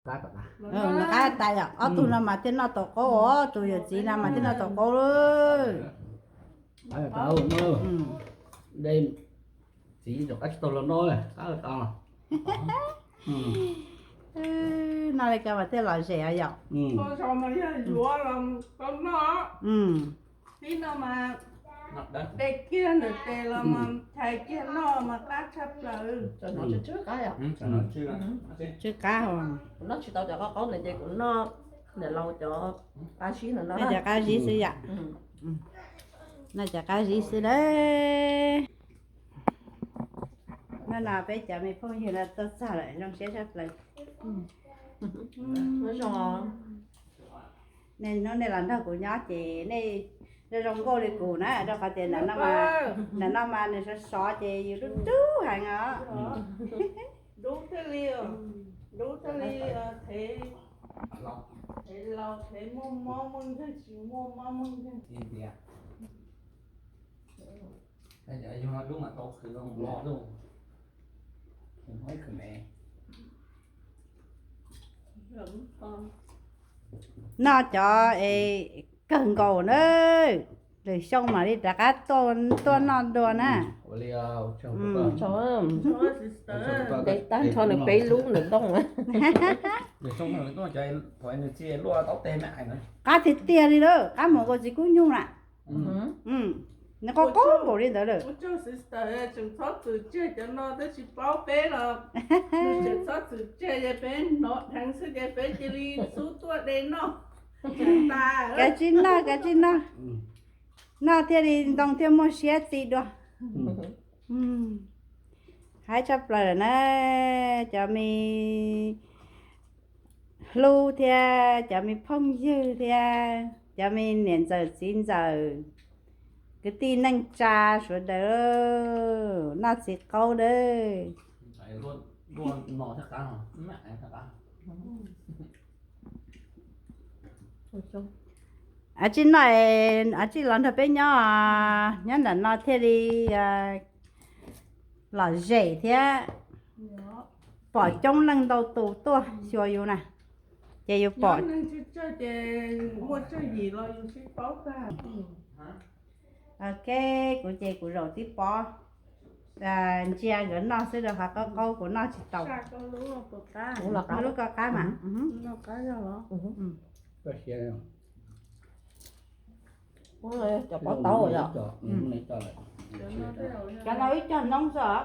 Nws qab tas yom, ob tug no mas thiaj noj tau qaub os, tus yawm txiv no mas thiaj noj tau qaub lawm. Txiv rov qab tsis tau los noj, qab tas. Noj li ko mas thiaj lom zem os yom. Ib no mas de kiag ntawm tes los mas chais kiag noj mas qab tshaj plaws. Tsw qab. Kuv noj tsis tau cov qaub qaub ntawd ces kuv noj niam laus cov qab zib ntawd no. Noj cov qab zib xwb yom. Noj cov qab zib xwb na. Hnub no peb cov me phooj ywg no tuaj txog lawm zoo siab tshaj plaws. Nej hnub nej los nrog kuv nyob ces nej zoo zoo nkauj li kuv na, rau qhov tias ntawm no mas nws sov sov ces yus dub dub heev os. Dub thiaj li, dub thiaj li, thev laus thev muaj mob muaj nkeeg, tsis muaj mob muaj nkeeg. Noj cov es kawg nkaus na, lwm xyoo mam li rov qab tuaj noj dua na. Ntev tag nrho nws peb lub nws tooj. Qab tiag tiag li lawm, qab mus nkaus txiv kub nyuj na. Nws qab qab npaum li ntawd lawm. Txhob txwm tseg cov no twb tsis paub peb los, txhob txwm tseg ces peb hnov dheev xwb ces peb cia li xub tuaj de noj. Kav tsij noj, kav tsij noj. Noj thiaj li ntoo thiaj muaj siab ti dua. Haib tshaj plaws lawm na, cov me hlub thiab cov me phooj ywg thiab cov me niam ntxawm txiv ntxawm, kwv tij neej tsa sawv daws, noj txiv qaub dawb. Tsis noj, tsis los nrog peb nyob, nyob ntawm no thiaj li lom zem thiab pom coob leej ntau tus tuaj xyuas yus na, ces yus pom. Ok, kuv ces kuv zaum tib pob ntsia nkawd noj xwb rau qhov qaub qaub kuv noj tsis tau. Lub koj qab mas. Cov pob taub yom. Cov no ib co noob xwb os.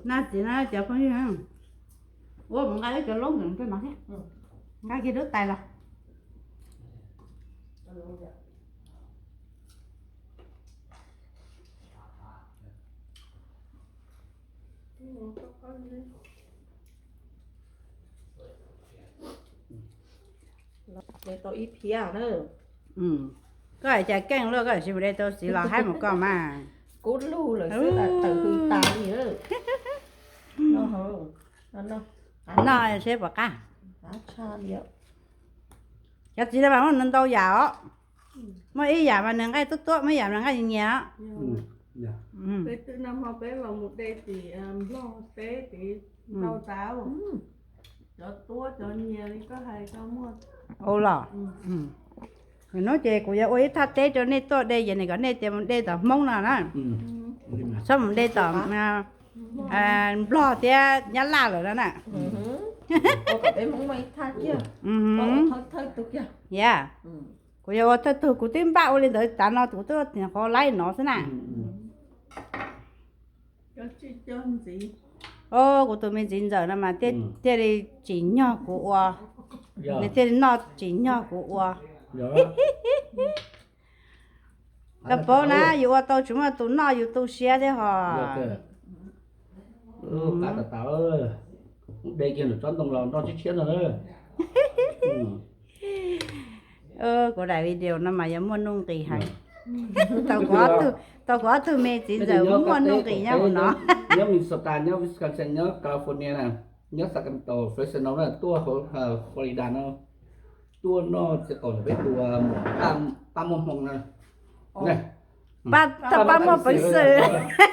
Noj txiv no cov phooj ywg, ua mus nqa ib co loob ntawm no thiab, nqa kiag lub tais los. De tau ib phiab na. Koj hais cas keej luaj, koj tsis mus de tau txiv los haib mus koj mas. Kub lug lawm xwb, tawm hws tas li. Noj seb puas qab. Cov txiv no mas muaj ntau yam os. Muaj ib yam mas nws nqaij tuab tuab, muaj ib yam mas nws nqaij nyias nyias os. Peb twb nag hmo peb los mus de tim Nplog teb tid, ntau tas. Cov tuab cov nyias li koj hais koj muaj. Ua los, hnub ces kuv yuav ua ib thaj teb rau nej tuaj de, ces nws kom nej tias mus de tom Hmoob no na. Txhob mus de tom Nplog thiab Nyab Laj lawm no na. Yam, kuv yuav ua thawj tug, kuv twb npaj ua li ntawd tas no, kuv twb ua qhov laib no xwb na. O, kuv tus me txiv ntxawm no mas thiaj li tsim nyog kuv ua, nws thiaj li noj tsim nyog kuv ua. Koj paub na, yus ua tau tsis muaj tus noj yus tu siab thiab hos. De kiag nram tsob ntoo los nroj tshiab tshiab no na. Kuv daim video no mas yuav muaj nuj nqis heev. Tau kuv ob tug me txiv ntxawm muaj nuj nqis nyob hauv no. Nyob Minnesota, nyob Wisconsin, nyob California na, nyob Sacramento, Fresno na, tuaj Florida no, tuaj noj txiv qaub ntawm peb tus pab muaj hmoo na. Paj, Paj Muaj Peev Xwm.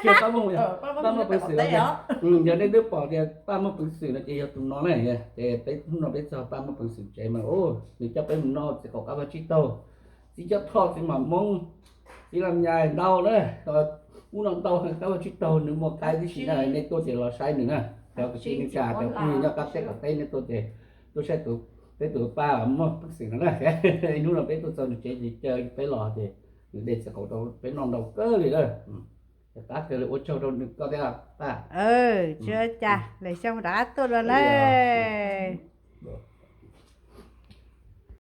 Paj Muaj Peev Xwm, yog nej twb pom tias Paj Muaj Peev Xwm no ces yog tus no na. Ces peb hnub no peb txog Paj Muaj Peev Xwm tsev mas, nws coj peb mus noj txiv qaub qab vag tsib taug, txiv coj thoj, txiv mam moob, txiv lam nyas ntau na. Ub no ntau, qab vag tsib taug nws muaj qaib tib si na, nej tuaj ces los saib nws na. Cov kwv tij neej tsa, cov phooj ywg nyob qab teb qaum teb, nej tuaj ces tuaj saib tus, peb tus Paj Muaj Peev Xwm no na. Hnub no peb tuaj txog nws tsev ces caw peb los ces nws de txiv qaub rau peb noj ntau kawg li lawm. Ces qab kawg li, ua tsaug rau nws koj thiab Paj. Tsis ua cas, lwm xyoo rov qab tuaj dua nawb.